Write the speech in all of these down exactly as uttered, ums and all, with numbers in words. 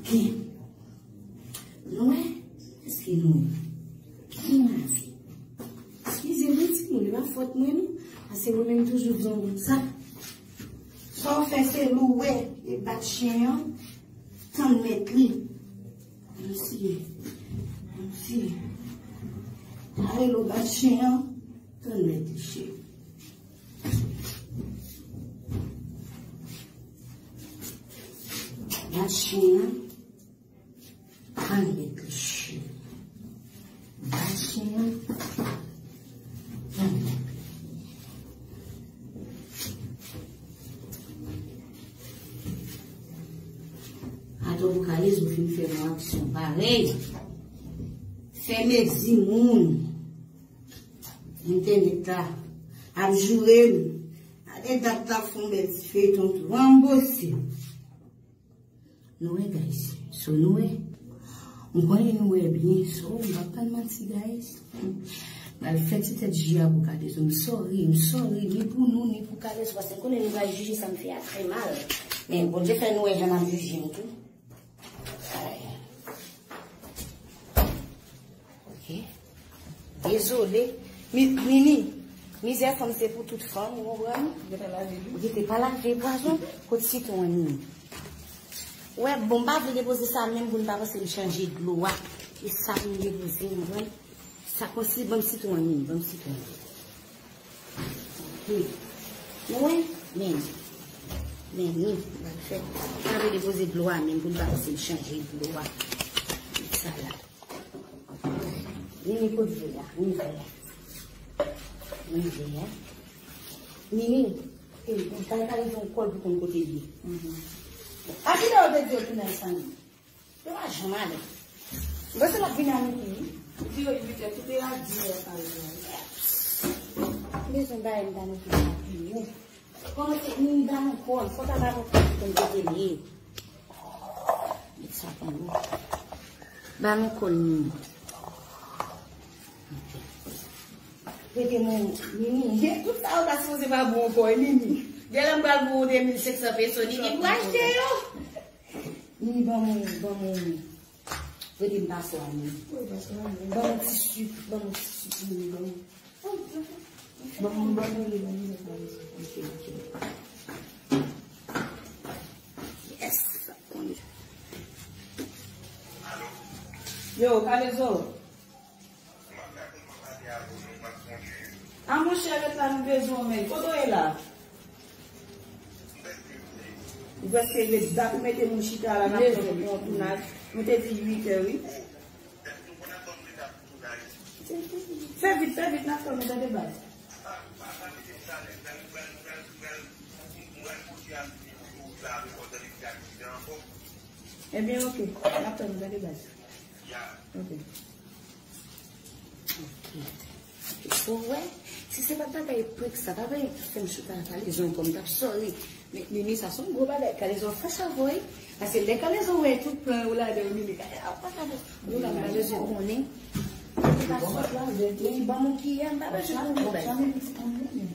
Byen. Nou wè? Èske nou wè? Byen lave. Eskize mwen, timoun, e pa fòt mwen, non. Paske mwen menm toujou vle yon moun sa. Sa w fè, se louwe e bat chen an, tann mèt li. Ann siye. Ann siye. Ale lo bat chen an, tann mèt li, cheri. Bat chen an, tann mèt li, cheri. Bat chen an, tann mèt li. Atò pou Kalezo fin fè yon aksyon parèy. Fè mezi moun. Entènèt la ap joure m. Gade dat la fè yon bèl ti feyton tou. Ranbose. Nou wè, guys. So, nou wè. M konnen nou wè byen. So, m p ap tann manti, guys. M al fè ti tèt ji a pou Kalezo. M sorry, m sorry. Ni pou nou, ni pou Kalezo. Paske m konnen nou va jije sa m fè a trè mal. Men Bondye fè nou wè jan n ap jije m tou. Ay. Ok. Dezole. Mi-, Nini, mizè fanm se pou tout fanm, ou konprann? Ou gentan lave li? Ou gentan pa lave pwazon? Kot sitwon an, Nini? Wè, bon, m pa vle depoze sa menm pou n pa panse m chanje dlo a. E sa pou m depoze, ou konprann? Sa konsi, ban m sitwon an, Nini, ban m sitwon an. Ok. Nou wè? Men. Men, Nini, m pa fè. M pa vle depoze dlo a menm pou n pa panse m chanje dlo a. Sa la. Nini, kot je a? Nini, je a. Nini, je a. Nini, e, ou ta kale yon kòl pou konn kote l ye. Mhm. A kilè yo te di yo tounen sa, Nini? Yo pa janm ale. Mwen se l ap vin a midi, wi. Ou di yo uit è, tout e a dis è, pa egzanp. M bezwen bay m ta mete sa pi wo. Kòman se Nini ba nou kòl? Fò ta ba nou kòl pou konn kote l ye. Met sa pi wo. Ba nou kòl Nini. Rete mwen, Nini. Tout sa yo ta sipoze pa bon ankò, e Nini. Genlè m pral pou ou de mil senk san peso, Nini pou achte yo. Nini, ban mwen, ban mwen. Rete m paswa, Nini. Ban mwen ti sik, ban mwen ti sik, Nini, ban mwen. Ban mwen, ban mwen, ban mwen, ban mwen. Ok, ok. Yes, sa konn. Yo, Kalezo. A monchè, ret la, nou bezwen w, men. Kote w ye la? Ou prèske ret dat ou mete moun chita la, n ap fè yon tounaj. Nou te di uit è, wi. Fè vit, fè vit, n ap tann ou, tande baz. Ebyen, ok. N ap tann ou, tande baz. Ok. Ok. Ok. Ou wè, si se pa t bagay prank sa, pa bagay ki fè m chita a Kalezo ankò, m t ap sorry. Men, Nini, sa se yon gwo bagay. Kalezo fè sa vre. Paske lè Kalezo wè tout plan yo ladan, Nini, Kalezo ap pa Kalezo. Yo la Kalezo konnen. Li pa sot la, li ban m yon kiyè, m pa bezwen konnen, baz.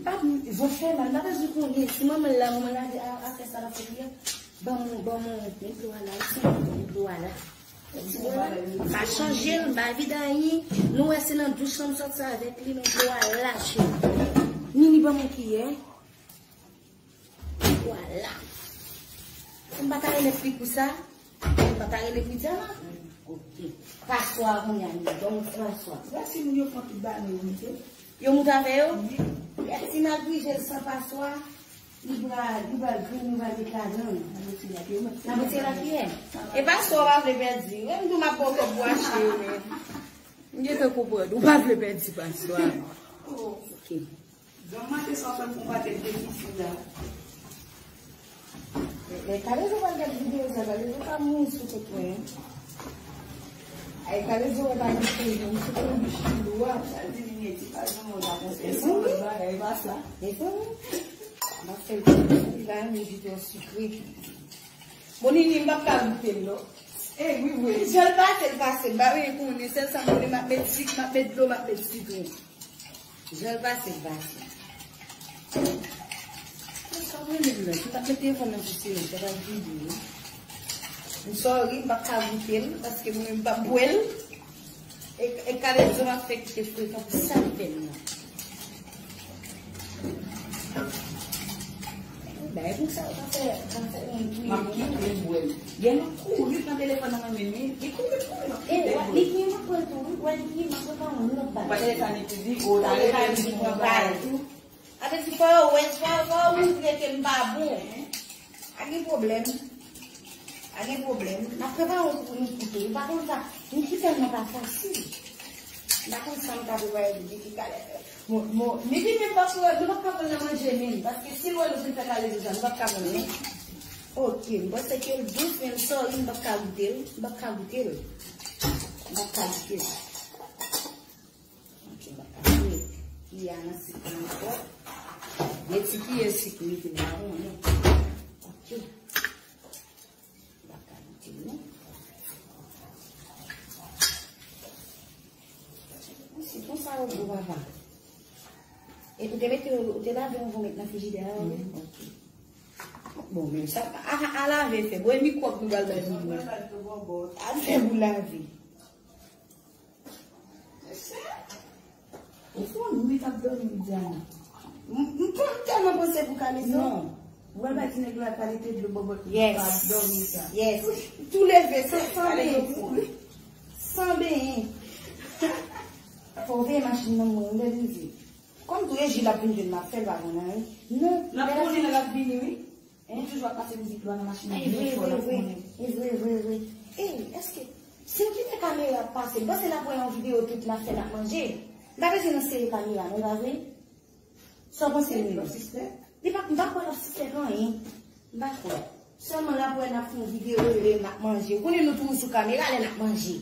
Pa, zòt fè mal, m pa bezwen konnen. Si manman l la, manman l la di, a, a fè sa, l ap fè kiyè. Ban m, ban m, men dlo a la, wi, men dlo a la. Pa chanje l, m pa vide anyen. Nou wè se nan douch lan m sòti avèk li, men dlo a la, cheri. Nini, ban m yon kiyè. Vwala. M pa ta rele fi pou sa. M pa ta rele fi dyaman. Ok. Paswa kounye a, Nini. Ban m yon ti paswa. Wè si moun yo pran tout bagay yo moute. Yo moute avè yo? Wi. Yè, si n al pije l san paswa, li pral, li pral grenn, li pral met ladan l. N ap retire lakiyè. N ap retire lakiyè. E paswa w pa vle pèdi. Wè m di w m ap ba w kòb pou achte yo, men. M gentan konprann. Ou pa vle pèdi paswa. Oh. Ok. Granma te sa fè m pou yon pakèt de tifi la. Men Kalezo pral gad videyo sa, Kalezo pa mouri sou kont mwen. Ay, Kalezo wè pa gen peyi, m sou kont bich dlo a. Sa di li gen ti pa janm wè pa konsa. Mezanmi. Bagay pa sa. Mezanmi. M ap fè l konsa, li pa renmen jite yon sikre. Bon, Nini, m p ap ka goute l, non. E, wi, wi. Jan l pase, l pase. M pa vle konnen. Sèl sa m konnen, m ap met sik, m ap met dlo, m ap met sitwon. Jan l pase, l pase. Sa mwen menm nan, m t ap met telefòn nan sou silans, sa pa vide, wi. M sorry, m p ap ka goute l, paske mwen menm m p ap bwè l. E, e kalezo m ap fè kite frekan pou sal pèn nan. Bagay konsa, ou ka fè, ou ka fè yon m ap kite l bwè l. Gen nou kouri pran telefòn nan men men, li kouri, kouri, m ap kite l bwè l. Li gen m ap pran tou, wi, wè, li gen m ap pran yon lòt bagay. Ou pa tande sa, li te di, o, la, li pran bagay tou. Sa vle di fò yo wè, fò, fò yo montre ke m pa bon. Pa gen pwoblèm. Pa gen pwoblèm. N ap prepare yon kou pou Niki tou. Ou pa konn sa. Niki tèlman pa fasil. M pa konn sa m ta prepare pou Niki talè. Bon, bon, Niki menm pa pou, nou pa ka pran nan manje menm. Paske si l wè nou fin fè kalezo sa, nou pa ka pran non. Ok, m panse ke l dous, men m sorry, m pa ka goute l. M pa ka goute l. M pa ka goute l. Ok, m pa ka met kiyè a nan sik la ankò. Gen ti kiyè sik mete m la konnen. Ok. M pa ka mete non. Sitwon sa yo gwo papa. E ou te mete, ou te lave yon vo met nan frijidè a, wi? Ok. Bon, men sa a, a lave fè. Bon, e mikwòb nou pral bay pou nou. A fè pou lave. Ou fè yon nwit ap dòmi, Diana. M, m, m tèlman panse pou kalezo. Non. Ou wè bay ti nèg la kalite dlo bòbòt li pa ap dòmi sa. Yes. Tou leve, san, san benyen. San benyen. Fò w veye machin nan mwen, m gade m di. Kòm tou e ji l ap vin jwenn m ap fè l pa konn anyen. Non. L ap konnen lè l ap vini, wi. Ou toujou ap pase mizik lwa nan machin nan. E vre, vre, vre. E vre, vre, vre. Ey, èske si m kite kamera ap pase, m panse l ap wè yon videyo tout n ap fè n ap manje. M pa bezwen nan sere kamera non, e pa vre? Sa w panse, Mimi? Li pa, m pa kwè l ap sispèk anyen. M pa kwè. Sèlman l ap wè n ap fè yon videyo e n ap manje. Ou konnen nou toujou sou kamera lè n ap manje.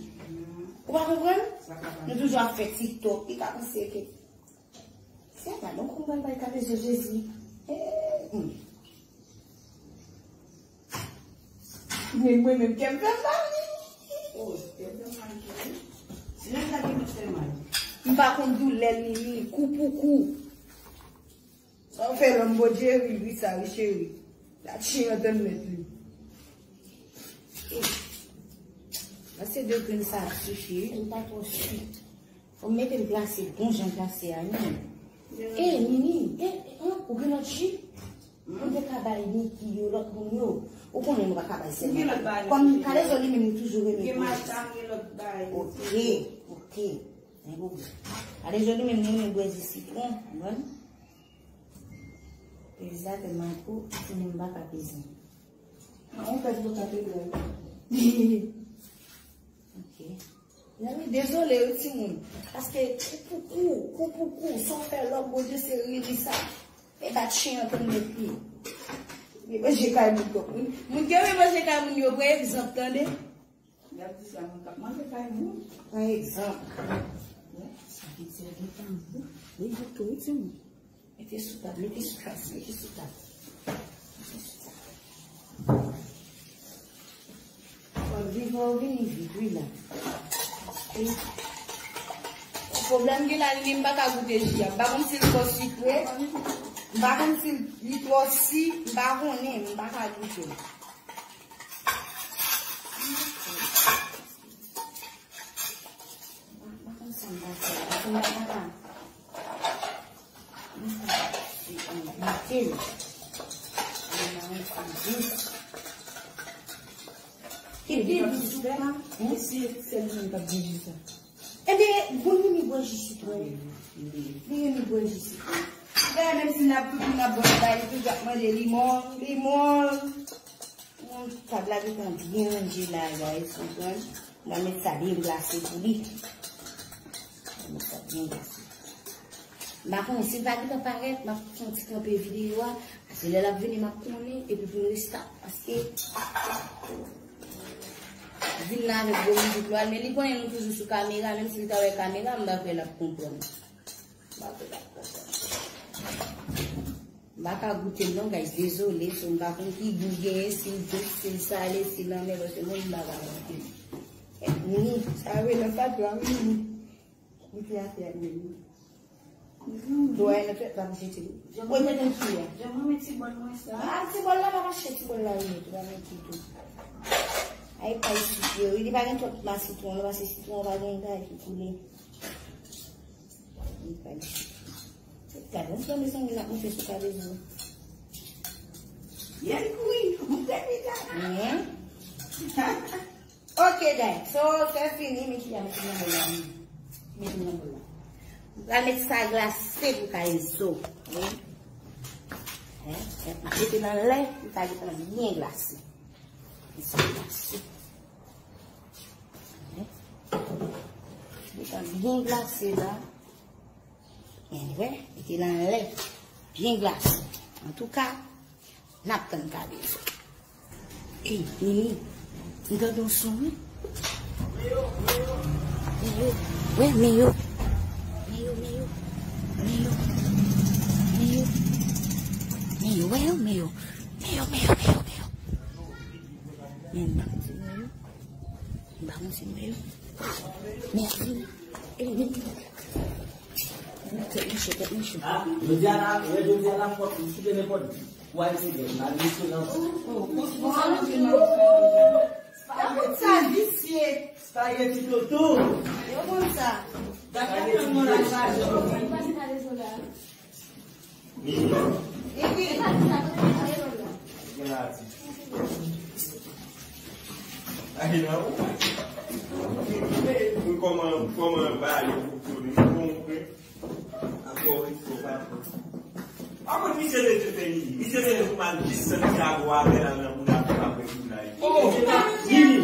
Ou pa konprann? Nou toujou ap fè TikTok. Li ka panse ke Se pa donk ou pral bay kalezo Jezi. Eh, hmm. Men mwen menm kè m fè m mal. Oh, kè m fè m mal tou wi. Si nèg la gen mwen fè mal. M pa konn doulè l, Mimi, kou pou kou. Sa w fè lòm Bondye ri, ri sa wi cheri. Dat chen an tann mèt li. Eh. Pase de grenn sa ap sifi wi, m pa twò si. Fò m mete l glase bon jan glase a, non. E, Nini, e, e, an, ou gen lòt ji? Ou te ka bay Niki yo, lòt moun yo. Ou konnen nou pa ka bay sèlman. Kòm Kalezo li menm, li toujou renmen bwè ji. Gen matam, gen lòt bagay. Ok, ok. Gen pwoblèm. Kalezo li menm, li renmen bwè ji sitwon, ou konprann? Peze sa tèlman gwo, timoun pa ka peze. An, ou pèdi pou katedral. Ok. Zanmi, dezole wi timoun. Paske kou pou kou, kou pou kou, sa w fè lòm, Bondye se ri, ri sa. E bat chen an tann mèt li. Li manje kay moun twòp. Moun, moun ki renmen manje kay moun yo, pran egzanp, tande. Y ap di sa, moun k ap manje kay moun. Pran egzanp. Wi, sa vle di a gentan gou. Wi, gou tou, wi, timoun. Mete sou tab, mete sou tab, mete sou tab. Mete sou tab. Fò l vin, fò l vini vit, wi, la. Paske pwoblèm gen la, li menm m pa ka goute ji a. M pa konn si l twò sikre. M pa konn si li twò si, m pa konnen, m pa ka goute. M pa, m pa konn sa m va fè. Paske m pa ka. M pa ka goute l. Li mare sou dis. Ki te di sou pa? Hein? Se sèl moun k ap di sa. Ebyen, bon, li renmen bwè ji sitwon. Li renmen bwè ji sitwon. Dayè, menm si n ap toutou n ap bwè l, li toujou ap mande limon, limon. Bon, tab la gentan byen ranje la, guys, ou konprann? M pral met sa byen glase pou li. M pral met sa byen glase. M pa konnen si l pa gentan parèt, m ap fè yon ti kanpe videyo a. Paske lè l ap vini, m ap konnen, epi pou n restart. Paske vin la avèk gwo mizik lwa, men li konnen nou toujou sou kamera, menm si l ta wè kamera, m pa kwè l ap konprann. M pa kwè l ap konprann. M pa ka goute l non, guys, dezole, so m pa konn ki gou genyen, si l dous, si l sale, si l anmè, paske mwen m pa ka goute l. Ni, sa yo rele nan patois, wi, ni. Goute atè a, ni. Dlo a nan tèt la pou jete. Mwen mete l ki a. Jan mwen met ti bòl mwen sa. Ah, ti bòl la pa mache, ti bòl la wi, ou pa mete tou. Ay, pay sitwon yo, wi, li pa gen twòp mas sitwon, non, paske sitwon pa gen kay ki koule. Li pay sitwon. Gade, yon pran mezanmi, l ap monte sou kabezo. Yè l kouri, monte pita. Mhm. Ok, guys. So, se fini, Mickey a mete nan bòl la. Mete nan bòl la. M pral mete sa glase pou kay zo. Wi. Hein? M ap mete nan lè, pou kay zo byen glase. Mete sa glase. Hein? Mete sa byen glase la. Anyway, mete l anlè. Byen glase. Antouka, n ap tann kale. Ey, Nini, m tande yon son, wi. Meyo. Wè, Meyo. Meyo, Meyo. Meyo. Meyo. Meyo, wè yo, Meyo. Meyo, Meyo, Meyo, Meyo. Men, m pa konn si Meyo. M pa konn si Meyo. Mèsi. Ey, Nini. Tèt mwen cho, tèt mwen cho. Ah, jodi a la, jodi a la fòt, m site nenpòt. Why today? Malgre silans. Yo konn sa visye. Spaghetti toto. Yo konn sa. Spaghetti toto. Eki. Gen la ti. Ay, non. Kòman, kòman ba yo pou tourne. Ankò yon fwa, pa pran. Pa konn misye rete fè Nini. Misye rete pou m al jis Santiago avè l al nan Bonafoy apre tounay. Oh! Nini,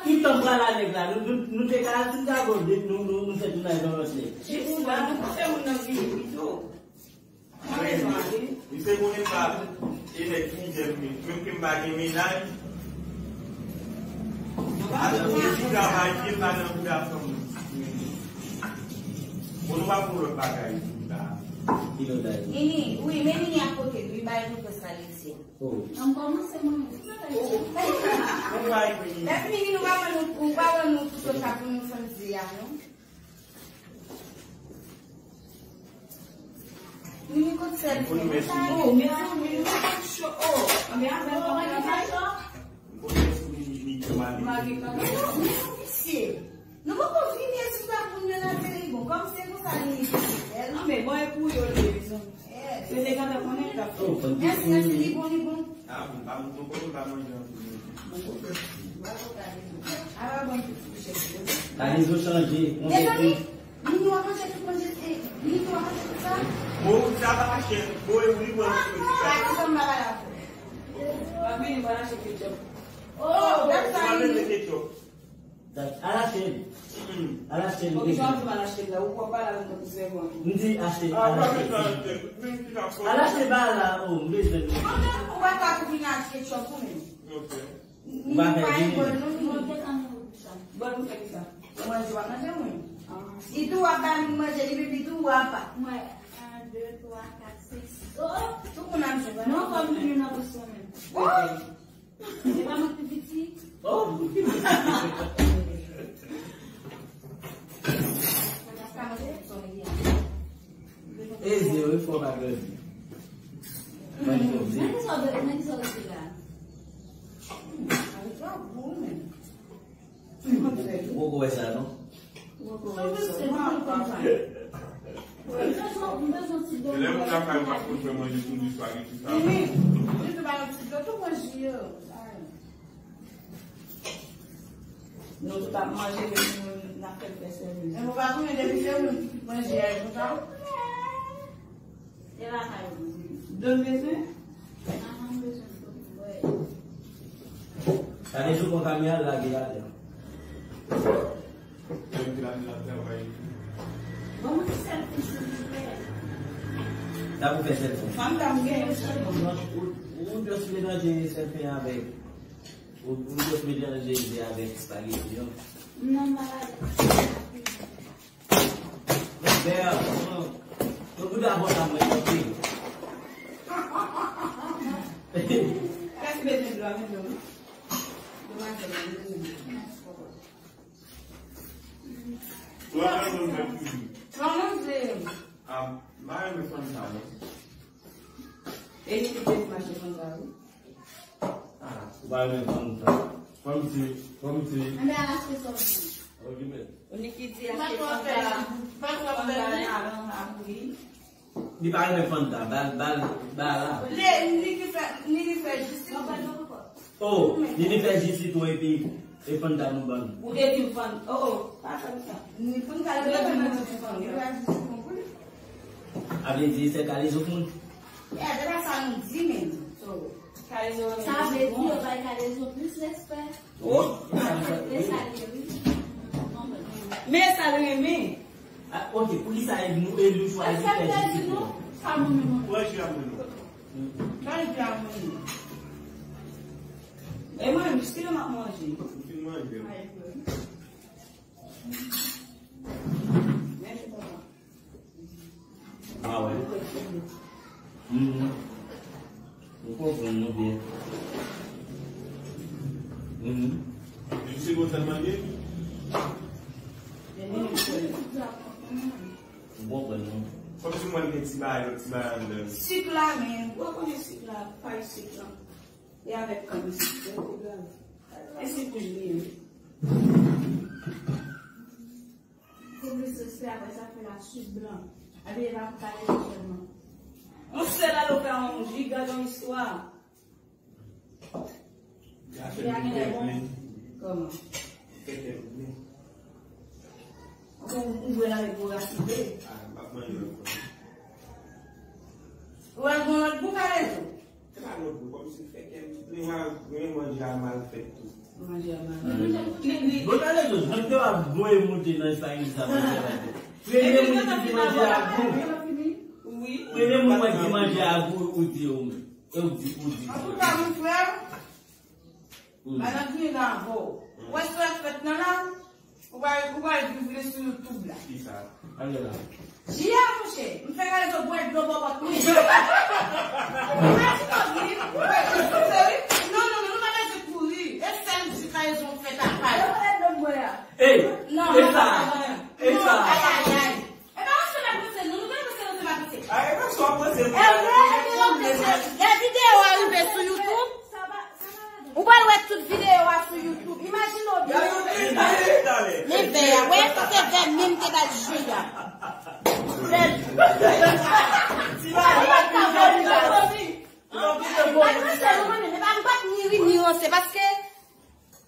tout tan pral a nèg la. Nou, nou, nou te ka al Santiago, nou, nou, nou fè tounay nan lòt nèg. Jis la, nou pa fè moun nan vini pito. Misye konnen pa e nèg ki jèn li. Menm ke m pa gen mennaj. Atò, se ti travay ke pa nan bouda fanm. Bon, nou pa pou lòt bagay, bouda. Ki lòt bagay? Nini, wi, men Nini ak kote, wi, bay nou fè sa, Lexi. Oh. An kòmanse, mwen. Mwen pa yon Nini. Lè fini, nou pa wè nou, nou pa wè nou tout sa pou nou fann di a, non? Nini kot sèl fi. Oh, mezanmi, nou pa cho. Oh, anben avè l kòman yo fè cho? Mari kaka. Misye, nou poko vini sou sa pou nou nan tele bon. Kòm se konsa Nini fè sèl. Anben bon, e pou yo li, mezanmi. Se te gade konnen k ap fè. Èske li bon, li bon? Ah, bon, pa mouton, pa manje anpil. Kalezo chanje. Mezanmi, Nini w ap manje tout manje, eh, Nini w ap manje tout sa? Bon, sa pa chè. Bon, e wi, bon. Ah, non, pa di sa m pa pale avè w. Pa vini, pa lache ketchup. Oh, dat sa, Nini. Ketchup. Al achte l. Al achte l. Poukisa w di m al achte l la? Ou pwòp pa la menm tankou sèvant. M di achte, al achte. Al achte ba la, oh, m bezwen l. Ou pa ka pou vin achte ketchup ou menm. Ou pa fè vini. Bòl nou fè kisa? Ou manje w ap manje mwen. Si tou w ap ba li manje, li pipi tou w ap. Mwen, un, deux, trois, quatre, cinq, six. Oh, tout moun ap jwe. Non, fò m vini nan pòs mwen menm. Oh! Se pa mwen ki pi piti? Oh! Eze, wi, fò pa grandi. Mwen ki sòt, mwen ki sòt la. Ou poko wè sa, non? Lè moun lakay ou pa konn fè manje tou di spageti sa. Wi, wi. Wi, se pa yon ti dlo tou manje yo. Nou tout ap manje, epi nou, n ap fè l fè sèvis. Men ou pa konnen depi se ou menm ki tout manje a, e konsa? E lakay ou. Dlo n bezwen? Ahan, m bezwen dlo pou bwè. Gade sou kontamye a, lage l atè. Nèg la, la travay. Ban mwen sèl fi, silvouplè. Sa pou fè sèl fi. Fanm ta m gen yon sèl. Ou, ou just melanje sèl fi avèk, ou, ou just melanje ze avèk spageti, non? Non, malad. Mè, non. Yo gouda bon la mwen, ok. Kèk bebe dlo a, men dlo. Demwazèl la, men dlo. Twa manzè. Ah, m pa renmen fanm sa, non. E li ki te mache fanm sa, wi. Ah, ou pa renmen fanm sa. Fanm Kòmsi. Anben al achte sa w vle. Ok, men. Ou ni ki di achte fanm sa, fanm sa nan la, nan la, wi. Li pa renmen Fanta, ba l, ba l, ba l la. Li, li ki fè, li, li fè jis li. Oh, li, li fè jis li tou epi, e Fanta nou ban l. Ou te di m Fan-, oh, oh, pa fè m sa. Ni Fanta, li te di m Fanta, li fè jis li pou li. A vle di, se Kalezo moun. E, se pa sa nou di, men. So, Kalezo renmen jis li. Sa vle di, yo bay Kalezo plis respè. Oh. Men sa l renmen. Ah, ok, poukisa nou eli chwazi fè jis li pou nou? Sa mwen menm. Mwen jwe avè nou. Mwen jwe avè nou. E mwen menm, si lè m ap manje. Ou fin manje. Mèsi, papa. Ah wè. Mhm. M konprann nou byen. Mhm. Li se konsa l mande? M konprann nou. Kòmsi mwen gen ti bagay, lòt ti bagay anndan. Sik la, men, ou konnen sik la, pay sik la. E avèk kann sik, se pi grav. E sik wouj li ye. Pou plis respè, apre sa, fè la swit blan. Abiye pa pou Kalezo sèlman. Yon sèl alo fè yon jiga yon istwa. Li a genlè bon. Kòman? Fè kè m plen. Ou, ou jwe la avèk gwo rasin vre. Ah, m ap manje ankò. Ou wè l gon lòt gou, Kalezo? Se pa lòt gou, kòmsi fè kè m plen, mwen manje a mal fèt tou. Manje a mal. Li, li. Bon, Kalezo, jan ke w ap voye monte nan sa, sa, sa, sa. Premye moun ki di manje a gou. Wi. Premye moun mwen di manje a gou, ou di ou menm. E ou di, ou di. Antouka, mon frè, hmm, pa nan griyen nan avè w. Ou wè sa k fèt nan la? Ou pral, ou pral viv li sou YouTube la. Kisa? Ale la. Jia, monchè, m fè Kalezo bwè dlo bòbòt mwen. Ou pa di non, wi. Ou pa di non, wi. Non, non, non, nou pa bezwen kouri. E sèl di Kalezo fè tapaj. Yo, e dlo bwè a. Ey, non, e sa, e sa. Non, ay, ay, ay. E pa ranse m ap ranse, non, nou pa ranse, ranse m ap ranse. A, e pa sa w ap ranse, e vre, e vre, lè videyo a rive sou YouTube, ou pral wè tout videyo a sou YouTube. Imajine w byen. Men vè a, wè, se te vè menm te ba l jwe a. Vè. Al ranse, non, men, men pa, m pa t ni ri, ni ranse, paske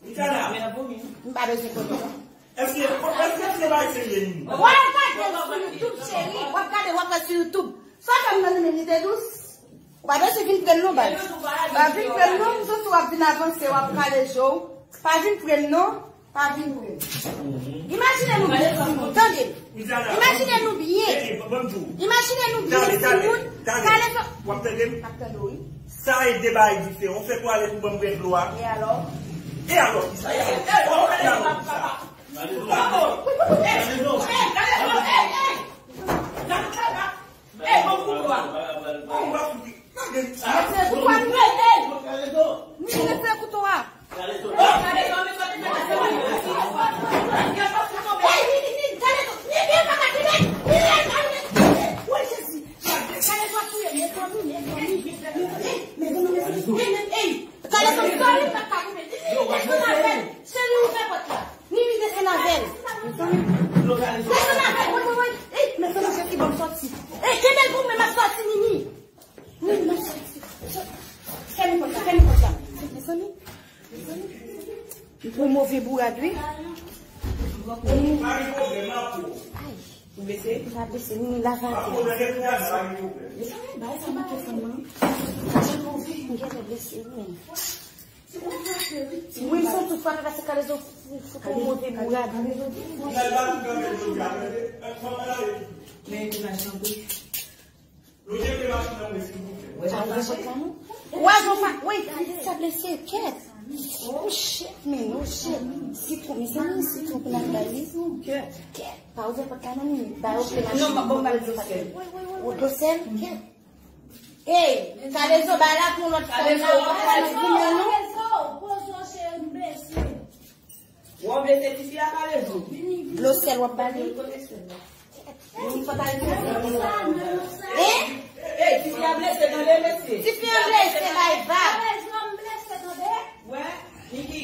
M pa bezwen konnen non. Èske, èske se bagay serye li? W ap gade l sou YouTube, cheri. W ap gade, w ap wè sou YouTube. Sa fè m nan li menm, li te dous. Ou pa bezwen vin pre m non, baz. Pa vin pre m non, m santi w ap vin avanse, w ap kale je w. Pa vin pre m non. Pa vin pre m. Imajine nou byen, timoun. Tande. Imajine nou byen. Imajine nou byen, timoun. Kale je w. W ap tande m? M ap tande w, wi. Sa e de bagay diferan. Ou fè pwale pou ban m bwè dlo a. E alò? E alò, kisa? E alò, e alò, kisa? Ou pa fout. Ou pa fout. Ni se kouto a. Desann avè l. Cheri, ouvè pòt la. Ni li desann avè l. Desann avè l. Woy, woy, woy. Ey, mezanmi, Jezi, ban m sòti. Ey, kenbe l pou mwen, m ap sòti, Nini. Nini, m ap sòti. Fèmen pòt la, fèmen pòt la. Mezanmi. Li pran move bourad, wi. Ay. Ou blese? M pa blese, m lave atè. Mezanmi, bagay sa manke fè m, non. Move, m gentan blese, wi. Wi, m santi w frape pase Kalezo fout ou move bourad. Men imaj lan wi. Wè, jan w fa-, wi, sa blese, kèt. Oh, shit, man, oh, shit. Sitwon, mezanmi, sitwon pou n al bay li. Kèt. Pa ouvè pòt la, non, Nini. Ba yo plen. Non, bon, ba l dlo sèl. Ou dlo sèl? Kèt. Ey, Kalezo, bay la pou lòt fanm nan, w ap pale di mwen non. Kalezo, poze w, cheri, m blese. W ap blese tifi a, Kalezo. Dlo sèl w ap ba li. Hein? Ey, tifi a blese, tande, mesye. Tifi a blese, bay vag. Kalezo, m blese, tande. Wè, Niki.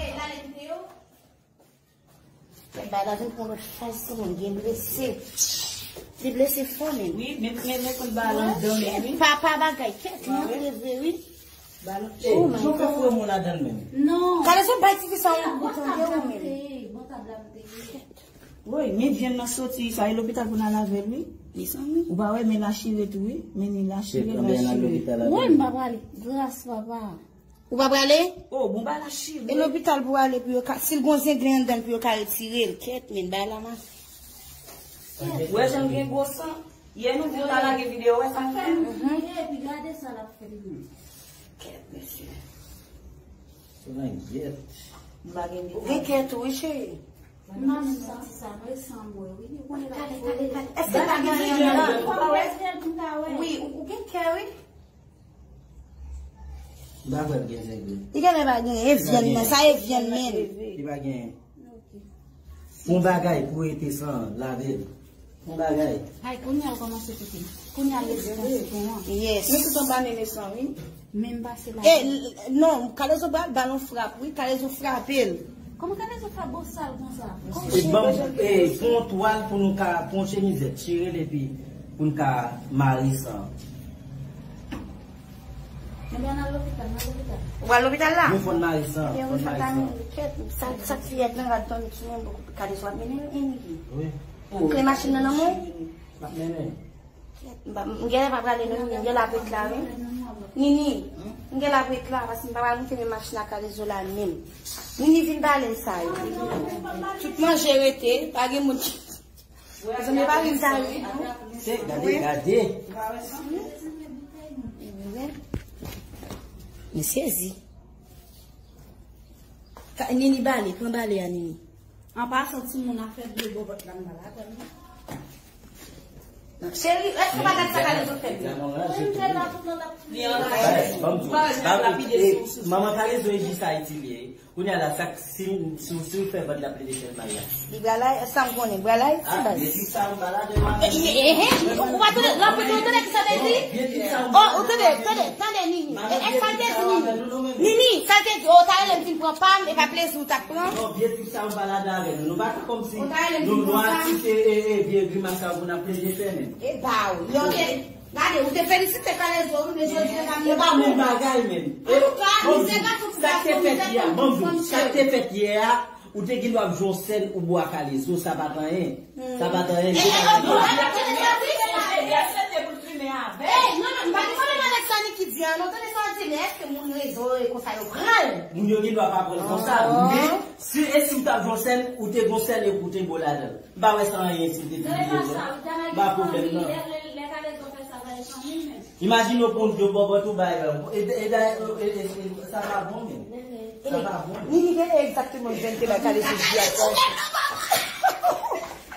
Ey, l ale kite yo. Kèt, bagay la vin pran lòt faz sou mwen, gen blese. Li blese fò menm. Wi, men, men, men kout bagay la anndan menm, wi. Papa bagay, kèt, li antre vre, wi. Bagay la, oh my God. Jan w fè foure men w ladan l menm? Non. Kalezo bay tifi sa yon gout, tande ou menm. Wi, men vyann nan soti, sa e lopital pou n al avè l, wi. Mezanmi. Ou pa wè, men la chire tou, wi. Men ni la chire, la chire. Wi, m pa prale. Gras, papa. Ou pa prale? Oh, bon, ba la chire. E lopital pou ale, pou yo ka, si l gon zenglen anndan l, pou yo ka retire l. Kèt, men, bay la, ma. Ou wè jan l gen gwo san? Yè nou di l ta lage videyo, wè sa l fè? Mhm. Epi gade sa l ap fè. Kèt, mesye. Se nan yèt. M pa gen detay. Ou gen kè tou, wi, cheri. M pa menm santi sa, m resan mwen, wi. Ou konnen kale, kale, kale. Èske pa gen zenglen anndan? Wi, ou, ou gen kè, wi. M pa kwè ap gen zenglen. Li genlè pa gen, e vyann nan, sa e vyann menm. Li pa gen. Fon bagay pou rete san lave l. Fon bagay. Ay, kounye a l kòmanse koute. Kounye a l rete konsekwen an. Yes. Men tout anba nene san, wi. Men m pase la. E, l- non, Kalezo ba, ba l yon frap, wi. Kalezo frape l. Kòman Kalezo frape bosal konsa? E ban m, e, fon twal pou nou ka, fon chemizèt, chire l epi pou n ka mare san. Ebyen, n al lopital, n al lopital. Ou al lopital la? Wi, fò n mare san, fò n mare san. Kèt, sa, sa k fiyèt nan rad tann sou mwen, Kalezo ap mennen l, Eniki. Wi. Kle machin nan nan men w? M ap mennen. M pa- m genlè pa prale non, Nini, m genlè ap ret la, wi. Nini, m genlè ap ret la, paske m pa pral moute men machin ak Kalezo la menm. Nini vin bale sa yo. Tout manje rete, pa gen moun ki Zanmi pa vin sa, wi. Se, gade, gade. M sezi. Ka- Nini bale, pran bale a, Nini. An pasan, timoun, afè dlo bòbòt la, m pa ladan l non. Cheri, èske w pa gad sa Kalezo fè? Li anraje. Ban m di w, ban m di w, e, manman Kalezo e jis Ayiti li ye. Kounye a la, sa k- si, si, si w fè vant la plede fè l maryaj. Li pral la, sa m konnen, pral Ayiti, baz. Vye tip sa yo pa ladan yo. E, e, e, e, ou pa tande, la, ou tande, ou tande ki sa te di? Oh, ou tande, tande, tande, Nini. E, e, sa l te di, Nini? Nini, sa l te di, oh, ta rele m vin pran pa m, e pa plezi ou t ap pran? Non, vye tip sa yo pa ladan avè nou. Nou pa ka kòmsi nou nwa, ti se, e, e, vye grimas sa yo pou n ap plede fè menm. E ba w, yo te, gade, ou te felisite Kalezo, wi, men jodi a, e pa bon bagay menm. Antouka, mizè gason pou gason, mizè fanm pou fanm, cheri. Sa k te fèt yè a, ou te gen dwa ap jwe yon sèn ou bo a Kalezo, sa pa t anyen. Sa pa t anyen. E, e, e, non, non, m pa gen pwoblèm avèk sa Niki di a, non, tande sa w di, men èske moun rezo yo konsa yo pran l? Moun yo gen dwa pa pran l konsa, men si, e si w t ap jwe yon sèn, ou te gon sèn epi w te bo ladan l. M pa wè sa anyen si w te di li yo non. M pa pwoblèm nan. Imajine w pran yon dlo bòbòt ou bay, e, e, e, sa pa bon menm. Sa pa bon menm. Nini gen egzakteman vennde bagay kale sou di a.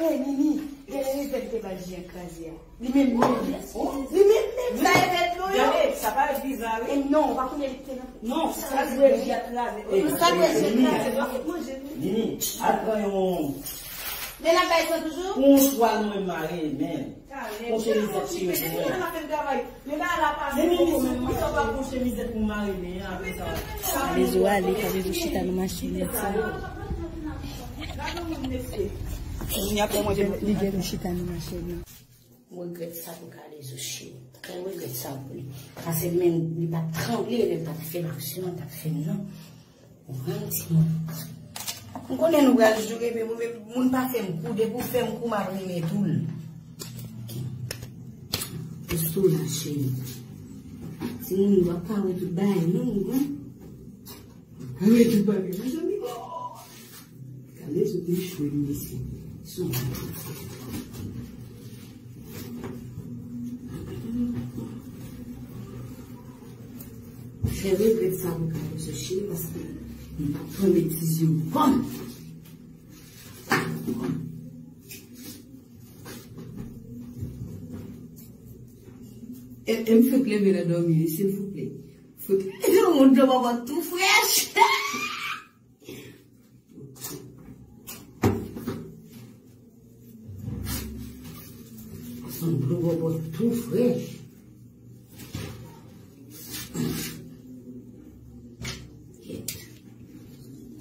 E, Nini, gen vennde bagay ji an kraze a. Li menm menm. Li menm menm. Sa e vennde yo. Gade, sa pa bizar, wi. E non, pa konnen li te nan. Non, sa dwe ji a kraze. Sa dwe ji a kraze. Nini, al pran yon Men n ap bay tan toujou? Yon chwal mwen mare, men. Yon chemiz ap chire pou mwen. Men bagay la pase poko menm, mwen sa pa pran chemizèt pou mare men an, apre sa. Kalezo ale, Kalezo chita nan machin li. Li gentan chita nan machin li. M regrèt sa pou Kalezo, cheri. M regrèt sa pou li. Paske menm li pa t tranble, lè l t ap fè aksyon an, t ap fè m nan. Ou konprann, timoun? M konnen nou pral joure, men mwen menm, moun pa fè m kou, depi w fè m kou, m ap renmen tou l. Poste w la, cheri. Timoun, w ap ka wè tout bagay, non, ou konprann? W ap ka wè tout bagay, mezanmi. Kalezo te echwe, mesye. Sou mwen. Fè regrèt sa pou Carlos, cheri, paske m p ap pran betiz yo ankò. E, e m fèk leve nan dòmi, wi, silvouplè. Fout. Yon moun dlo bòbòt tou frèch. Yon dlo bòbòt tou frèch. Kèt.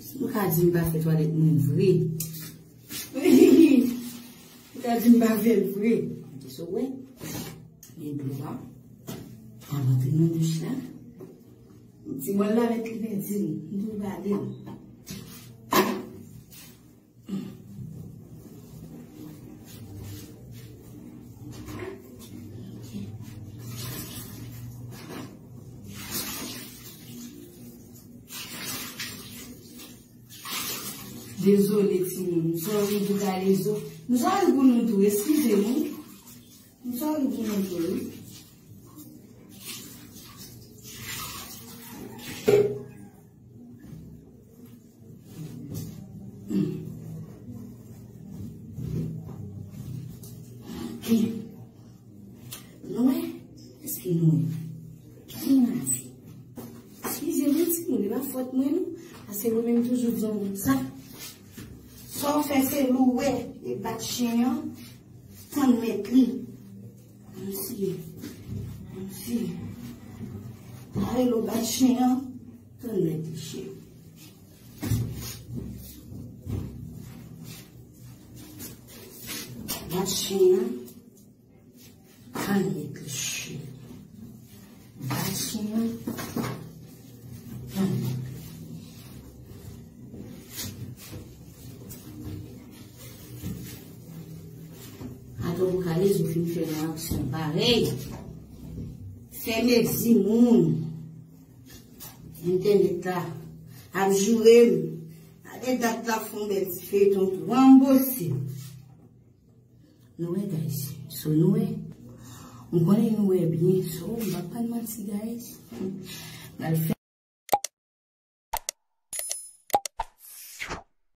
Si nou ka di m pa fè twalèt mwen vre. Ou ta di m pa fè l vre. Gade sa w wè. Men dlo a. Al antre nan douch la. Ti mwen la met li pèdi l. M tou pale l. Dezole, timoun. M sòri pou Kalezo. M sòri pou nou tou. Eskize nou. M sòri pou nou tou, wi. Ok. Nou wè? Èske nou wè? Ki madi? Eskize mwen, timoun, e pa fòt mwen, non. Paske mwen menm toujou di yon moun sa. Sa w fè, se louwe e bat chen an, tann mèt li. Ann siye. Ann siye. Pare lou bat chen an, tann mèt li, cheri. Bat chen an. Tann mèt li, cheri. Bat chen an. Tann mèt li. Atò pou Kalezo fin fè yon aksyon parèy. Fè mezi moun. Entènèt la ap joure m. Gade dat la fè yon bèl ti feyton tou. Ranbose. Nou wè, guys. So, nou wè. M konnen nou wè byen. So, m p ap pa n manti, guys. M al fè